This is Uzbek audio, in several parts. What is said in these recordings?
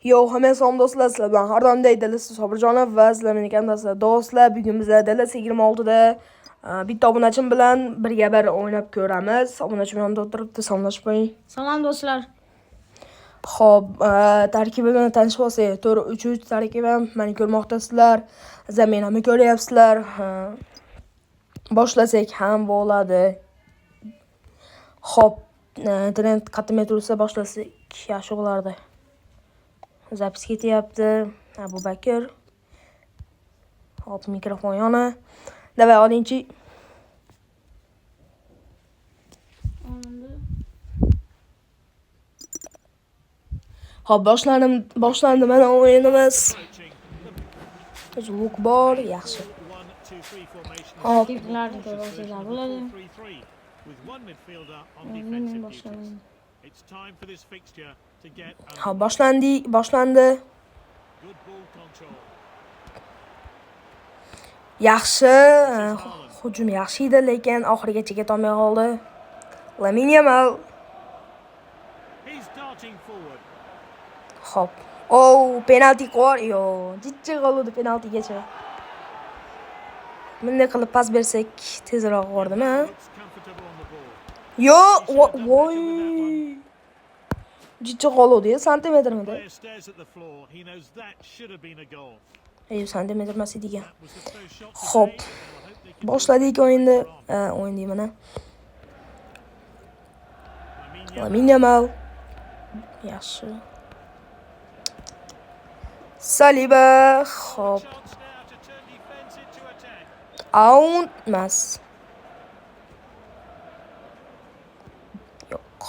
Yo, hamma salom do'stlar, sizlar bilan har doimdek Dilisi Sobirjonov va sizlar meni kanalda do'stlar. Bugun bizlar Dilisi 26da bitta obunachim bilan birga bir o'ynab ko'ramiz. Obunachim yonida o'tiribdi, salomlashib qo'ying. Salom do'stlar. Xo'p, tarkibi bilan tanishib olsak, 4-3-3 tarkibim. Meni ko'rmoqdasizlar, zaminamni ko'ryapsizlar. Boshlasak ham bo'ladi. Xo'p, internet qatlamay tursa boshlasak yaxshi bo'lardi. Zapis ketyapti. Abu Bakr. Hop, mikrofon yona. Davay olingchi. Hop, boshlandi mana o'yinimiz. Zvuk bor, yaxshi. Hop, Tarkiblarni ko'rsanglar bo'ladi. Men boshlayman. Hop, boshlandi. Yaxshi, hujum yaxshi edi, lekin oxirigacha ketolmay qoldi. Lamine Yamal. Hop. Oh, penalti qo'yar. Yo, jiddiy qoldi penaltigacha. Bunday qilib pas bersak tezroq bordim, ha? Yo, voy. Jiddiy qoldi, santimetrmidi? Ey, santimetr emas ekan. Xo'p. Boshladik o'yinni. O'yin deyman, ha. Lamine Yamal. Yaxshi. Saliba. Xo'p. Out emas. Yo'q.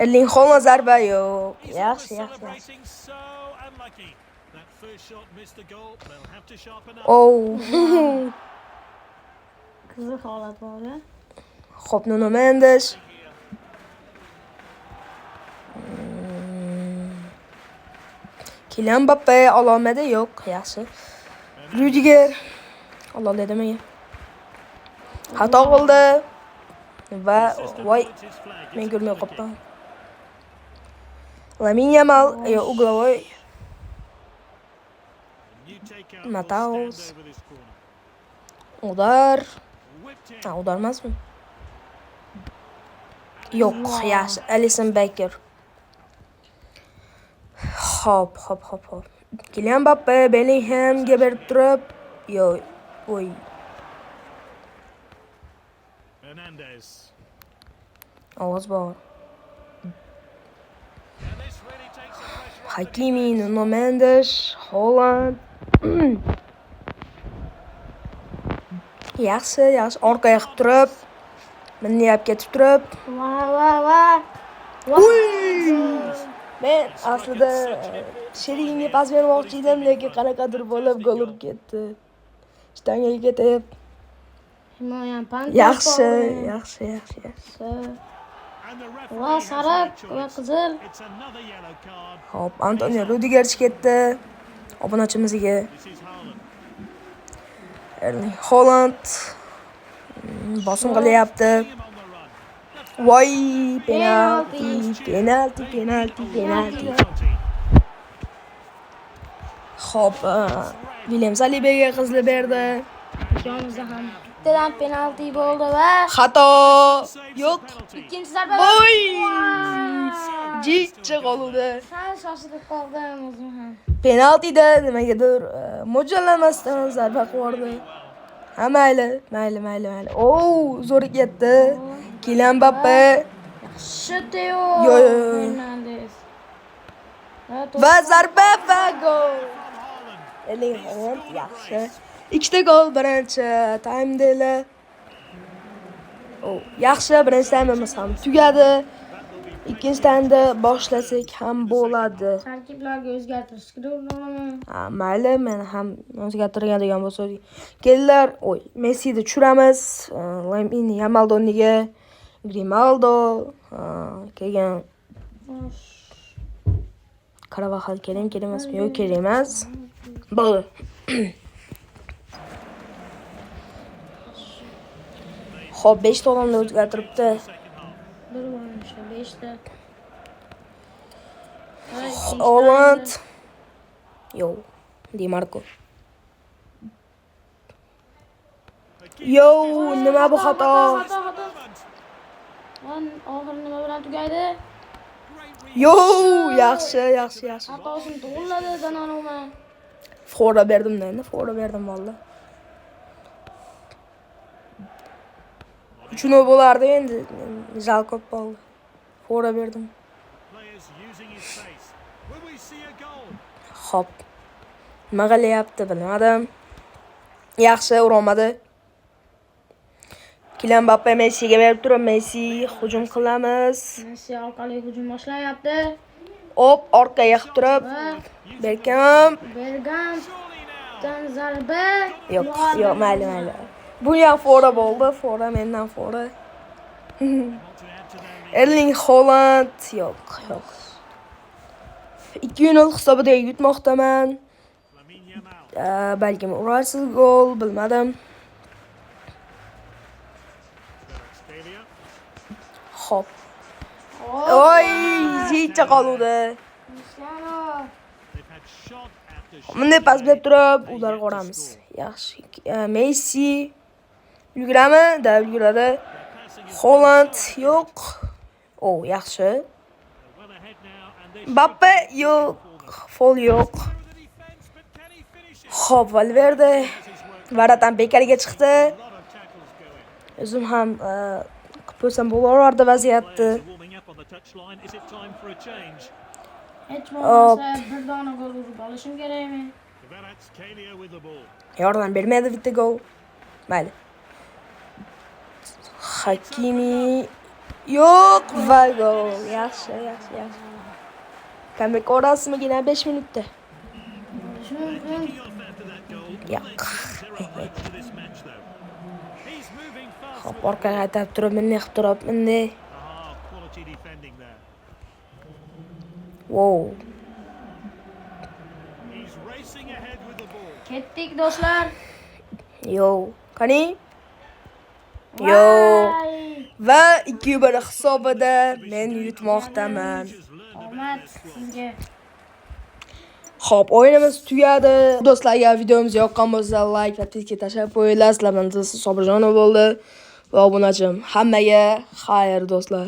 Erling Haaland zarba yo'q. Yaxshi, yaxshi, yaxshi. Oh. Qiziq holat bo'ldi. Xo'p, Nuno Mendes. Kylian Mbappe ololmadi, yo'q, yaxshi. Rüdiger ololmadimi? Xato qildi. Va voy, men ko'rmay qolibman. Lamine Yamal, yo, угловой. Mataus. Udar. Ha, udar emasmi? Yo'q, yaxshi. Alisson Becker. Hop, hop, hop, hop. Kylian Mbappe Bellinghamga berib turib, yo, voy. Ovoz bor. Hakimi, Nuno Mendes, Haaland. Yaxshi, yaxshi. Orqaga qilib turib, minniyab ketib turib. Va va va. Uy! Men aslida sherigimga pas bermoqchi edim, lekin qanaqadir bo'lib gol urib ketdi. Shtangaga ketib. Himoyam pan. Yaxshi, yaxshi, yaxshi, yaxshi. Va sariq va qizil. Hop, Antonio Rudiger ketdi. Obunachimizga. Erling Haaland bosim qilyapti. Voy, penalti, penalti, penalti, penalti. Xo'p, William Salibaga qizil berdi. Ikkovimizda ham bittadan penalti bo'ldi va xato. Yo'q. Ikkinchi zarba. Voy! Jiddiy qoldi. Sal shoshilib qoldim o'zim ham. Penaltida nimagadir mo'ljallamasdan zarba qildi. Ha, mayli, mayli, mayli, mayli. Oh, zo'r ketdi. Kylian Mbappe. Yaxshi Teo. Yo, yo, yo. Fernandes. Va zarba va gol. Erling Haaland yaxshi. Ikkita gol birinchi taymda. Oh, yaxshi, birinchi taymimiz ham tugadi. Ikkinchi taymda boshlasak ham bo'ladi. Tarkiblarga o'zgartirish kiritib. Ha, mayli, men ham o'zgartiradigan bo'lsa kelinglar, oy, Messini tushiramiz. Lamine Yamal o'rniga Grimaldo, keyin Carvajal kerak, kerak emasmi? Yo'q, kerak emas. Bo'ldi. Xo'p, 5 ta odamni o'zgartiribdi. Bir bo'lmish, 5 ta. Haaland. Yo, Di Marco. Yo, nima bu xato? Xato, xato. Lan oxiri nima bilan tugaydi? Yo, yaxshi, yaxshi, yaxshi. Xatosini to'g'riladi Donnarumma. Fora berdim endi, fora berdim valla. 3-0 bo'lardi endi, жалко bo'ldi. Fora berdim. Xo'p. Nima qilyapti bilmadim. Yaxshi urolmadi. Kylian Mbappe Messiga berib turib, Messi hujum qilamiz. Messi orqali hujum boshlayapti. Op, orqaga qilib turib, Bergkamp. Bergkampdan zarba. Yo'q, yo'q, mayli, mayli. Bu ham fora bo'ldi, fora mendan fora. Erling Haaland, yo'q, yo'q. 2-0 hisobida yutmoqdaman. Balkim urarsiz gol, bilmadim. Xo'p. Oy, ziycha qoluvdi. Bunday pas berib turib, ularga uramiz. Yaxshi. Messi ulguradimi? Da, ulguradi. Haaland yo'q. O, yaxshi. Mbappe yo'q. Fol yo'q. Xo'p, Valverde varatan bekarga chiqdi. O'zim ham qilib qo'ysam bo'lardi vaziyatni. Hech bo'lmasa bir dona gol urib olishim kerakmi? Yordam bermadi bitta gol. Mayli. Hakimi yo'q va gol. Yaxshi, yaxshi, yaxshi. Comeback orasmigina 5 minutda. Yo'q. Xo'p, orqaga qaytarib turib, bunday qilib turib, bunday. Wow. Ketdik do'stlar. Yo, qani? Yo. Va 2-1 hisobida men yutmoqdaman. Omad sizga. Xo'p, o'yinimiz tugadi. Do'stlar, agar videomiz yoqqan bo'lsa, like va tezga tashlab qo'yinglar. Sizlar bilan Sobirjonov bo'ldi va obunachim. Hammaga xayr do'stlar.